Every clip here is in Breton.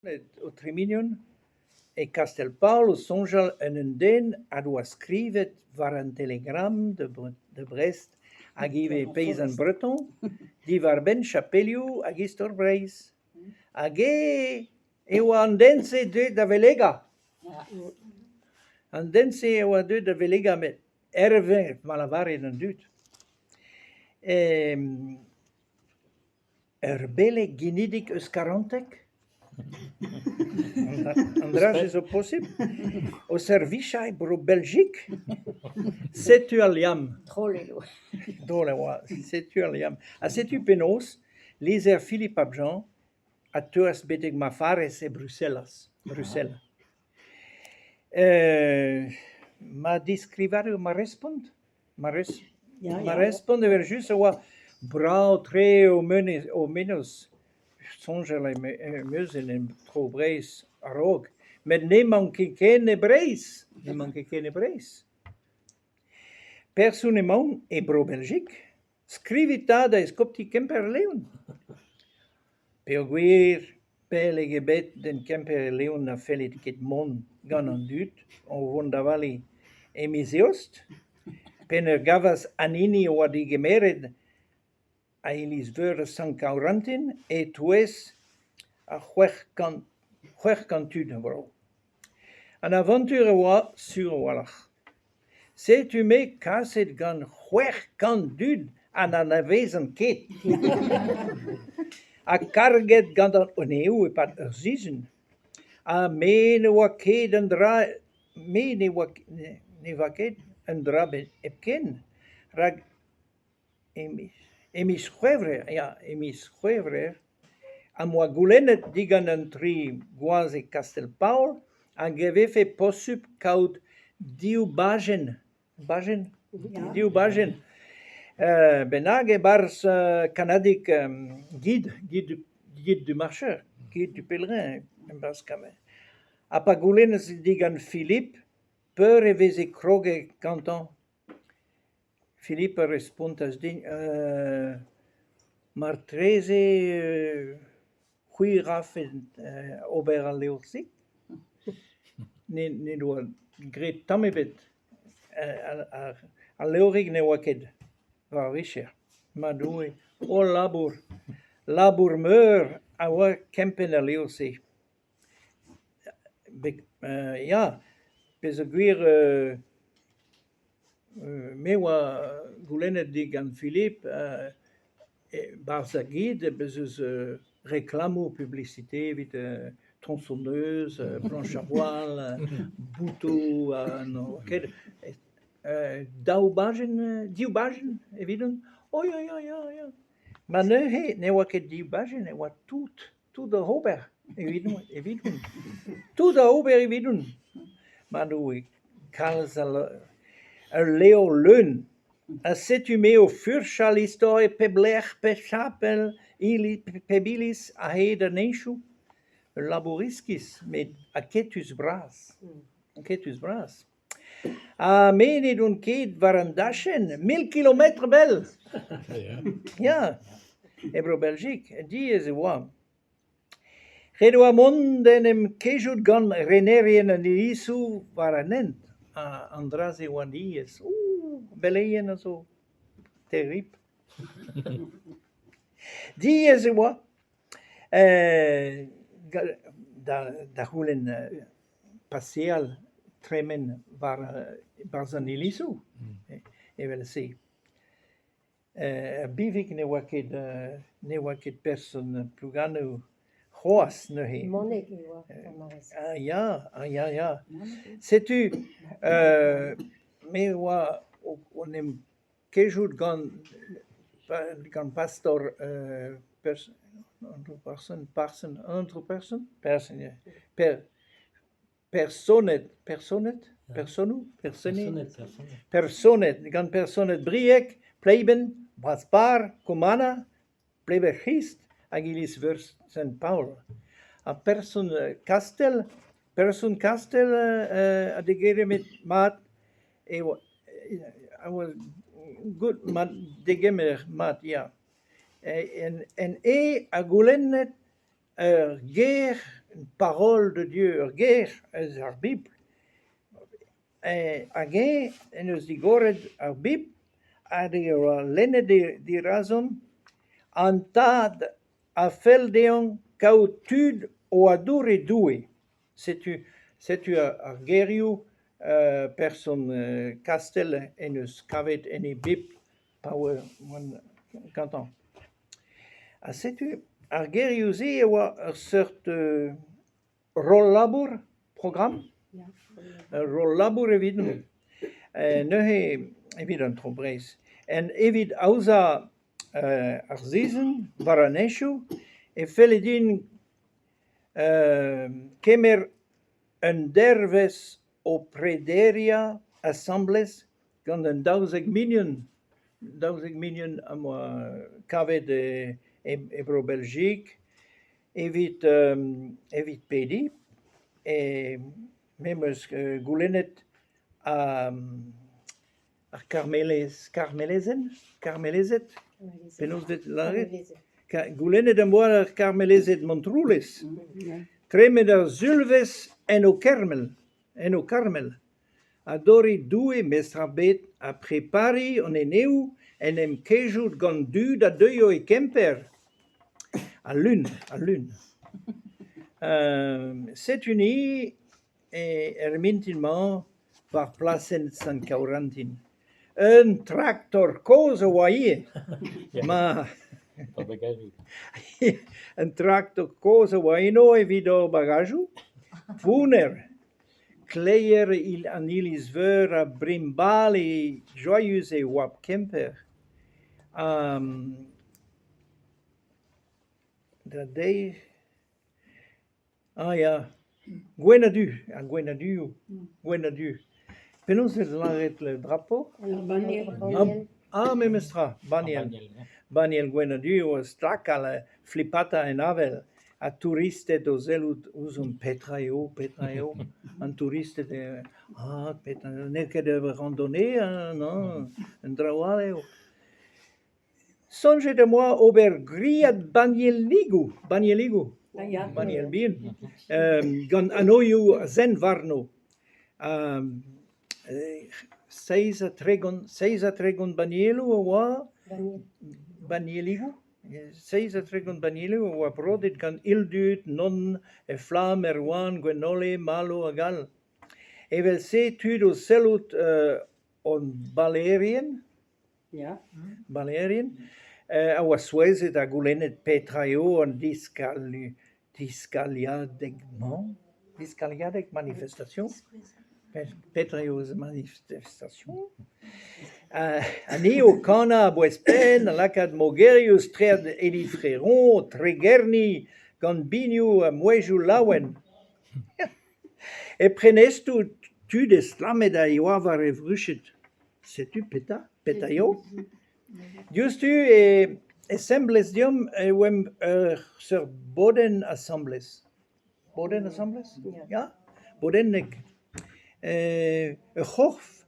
O tremenion e Kastell-Paol o soñjal en un den a doa skrivet war an Télégramme de Brest hag ivez Paysan Breton diwar-benn chapelioù hag istor Breizh. Hag eñ e oa an den-se deuet da velegañ. An den-se a oa deuet da velegañ met hervez ma lavare an dud. Ur beleg genidik eus Karanteg ? An dra-se zo posupl ? O servijañ e Bro-Beljik ? Setu al liamm. Drol eo. Drol e oa, setu al liamm. Ha setu penaos lizher Philippe Abjean a teuas betek ma farrez e Brusellas, Bruxelles. Ma diskrivadur, ma respont ? Ma ma respont evel-just a oa brav-tre ho ho mennozh. Soñjal em eus en tro Breizh a-raok met n'emaon ket ken e Breizh, n'emaon ket ken e Breizh. Person emaon e Bro-Beljik. Skrivit 'ta da eskopti Kemper-Leon. Peogwir beleg ebet den Kemper-Leon na felle ket mont gant an dud o vont da vale e miz Eost p'en em gavas an hini a oa degemeret a iliz-veur Sant-Kaourintin e-touez ar c'hwec'h kant c'hwec'h kant tud a vro. An avantur a oa sur a-walc'h. Setu me kaset gant 600 dud ha n'anavezan ket ha karget gant an eneoù e-pad ur sizhun. Ha me ne oa ket un dra me ne oa ne oa ket un dra hepken rak E miz C'hwevrer, ya, e miz C'hwevrer am boa goulennet digant an tri gwaz e Kastell-Paol hag e vefe posupl kaout div bajenn, bajenn, div bajenn bennak e-barzh kannadig Guide, Guide du marcheur, Guide du pèlerin e-barzh Ha pa goulennas digant Philippe peur e veze kroget gantañ. Philippe a respontas din marteze c'hwi 'rafe ober al levr-se ? N'en doa graet tamm ebet. Al levrig ne oa ket war ar vicher. Ma Doue, hol labour, labour meur a oa kempenn al levr-se. Ya, peogwir me 'oa goulennet digant Philippe e-barzh ar gid bez' eus reklamoù publicité evit tronçonneuse, planche à voile, botoù ha n'oar ket. Daou bajenn, div bajenn evidon ? Oh ya ya ya ya ! Ma neuze ne oa ket div bajenn e oa tout. Tout da ober evidon evidon. Tout da ober evidon. Ma Doue, kalz a ul levr leun. Ha setu me o furchal istor e pep lec'h, pep chapel, iliz, pep iliz a-hed an hentoù. Ul labour iskis met aketus-bras, aketus-bras. Ha me n'edon ket war an dachenn, mil kilometr bell ! Ya, e Bro-Beljik, diaes e oa. Ret e oa mont d'en em kejout gant renerien an ilizoù war an hent ha an dra-se e oa diaes. Ouh, beleien a zo terribl. Diaes e oa da c'houlenn paseal tremen war e-barzh an ilizoù evel-se. Er Bivig ne oa ket ne oa ket person Plouganoù c'hoazh neuze. Maneg e oa ar mare-se. Ah ya, ah ya ya. Setu me a oa o en em kejout gant gant pastor person person aotrou person person ya personed personed personoù personed personed gant personed Brieg Pleiben Brasparzh Kommanna Pleber-C'hrist hag iliz-veur Sant-Paol ha person Kastell person Kastell a degemer mat e oa a oa good mat degemer mat ya en en e ha goulennet. Ur ger, une parole de Dieu, ur ger eus ar Bibl. Hag eñ en deus digoret ar Bibl hag e oa lennet dirazomp An Tad a fell dezhañ kaout tud o adoriñ Doue. Setu setu ar gerioù person Kastell en deus kavet en e Bibl pa oan gantañ. Ha setu ar gerioù-se a oa ur seurt roll-labour, programm, ur roll-labour evidon. Neuze evit an Tro Breizh. Evit aozañ ar sizhun war an henchoù e felle din kemer un dervezh o prederiañ asambles gant un 12 mignon, 12 mignon am boa kavet e Bro-Beljik evit evit pediñ e me 'm eus goulennet ar karmelez, karmelezenn, karmelezed, penaos 'vez lâret? Goulennet am boa ar karmelezed Montroulez tremen ar sulvezh en ho kermel, en ho karmel. Adoriñ Doue mestr ar bed ha prepariñ hon eneoù en em kejout gant dud a deuio e Kemper. Al lun, al lun. Setu ni er mintin-mañ war plasenn Sant-Kaourantin. Un traktor kozh a oa ivez. Ma Un traktor kozh a oa eno evit hor bagajoù, pounner. Kleier an iliz-veur a brimbale joaius e oabl Kemper. Da deir ah ya, gwenn-ha-du, ar gwenn-ha-du eo, gwenn-ha-du. Penaos e vez lâret le drapeau? Ar banniel. Ah, memes tra, banniel. Banniel gwenn-ha-du eo stlakal, flipata en avel. Ha touristed o sellout ouzhomp petra eo, petra eo. An touristed ah petra n'eo ket ur randonnée non, un dra all eo. Soñjet em boa ober gwriat bannieligoù, bannieligoù, banniel bihan, gant anvioù a zen warno. Seizh ha 30, 37 bannieloù a oa, bannieligoù. 37 bannieloù a oa brodet gant Ildut, Nonn, Eflamm, Erwan, Gwennole, Malo hag all. Evel-se tud o sellout hon baleerien, baleerien a oa souezhet ha goulennet petra eo an diskaliadeg-mañ, diskaliadeg, manifestation. Petra eo manifestation? Ha ni o kanañ a-bouez-penn, a lakaat mogerioù straed Élie Fréron o tregerniñ gant binioù ha mouezhioù laouen. E prenestroù tud estlammet a yoa war e vruched. Setu petra, petra eo? Diouzhtu e semblez deomp e oamp ur seurt bodenn asambles. Bodenn asambles? Ya, bodennek. Ur c'horf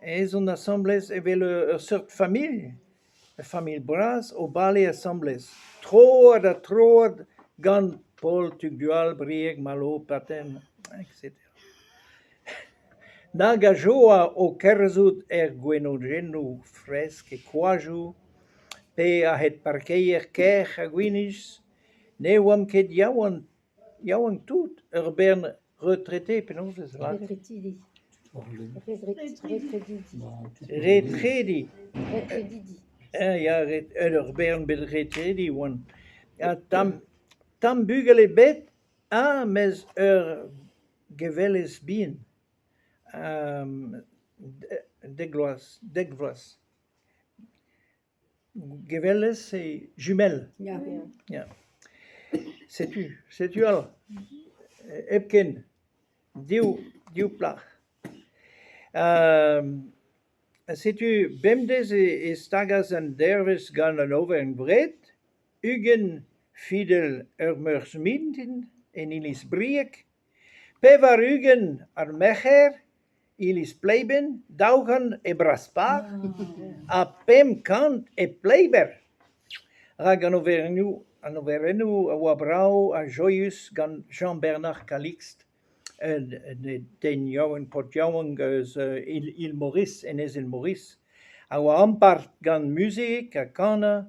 ez on asambles evel ur seurt familh, ur familh bras o bale asambles, troad ha troad gant Paol, Tugdual, Brieg, Malo, Paten, etc. Nag a joa o kerzhout er gwenodennoù fresk e koajoù pe a-hed parkeier kerc'h ha gwinizh. Ne oamp ket yaouank yaouank-tout, ur bern retreté penaos e vez lâret? Retretidi. Retredidi. Retredi. Retredidi. Ya, ur bern bet retredi oant. Ha tamm tamm bugel ebet, ha mes ur gevellez bihan. Dek vloaz, dek vloaz. Gevellez eo jumelle. Ya. Setu, setu all. Hepken div, div plac'h. Setu bemdez e stagas an dervezh gant an overenn-bred, 20 fidel ur meurzh mintin en iliz Brieg, 80 ar Merc'her Iliz Pleiben, 200 e Brasparzh ha 500 e Pleiber. Rak an overennoù An oberennoù a oa brav ha joaius gant Jean-Bernard Calixte, un den yaouank, paotr yaouank eus Île Maurice, enezenn Maurice, a oa ampart gant muzik ha kanañ.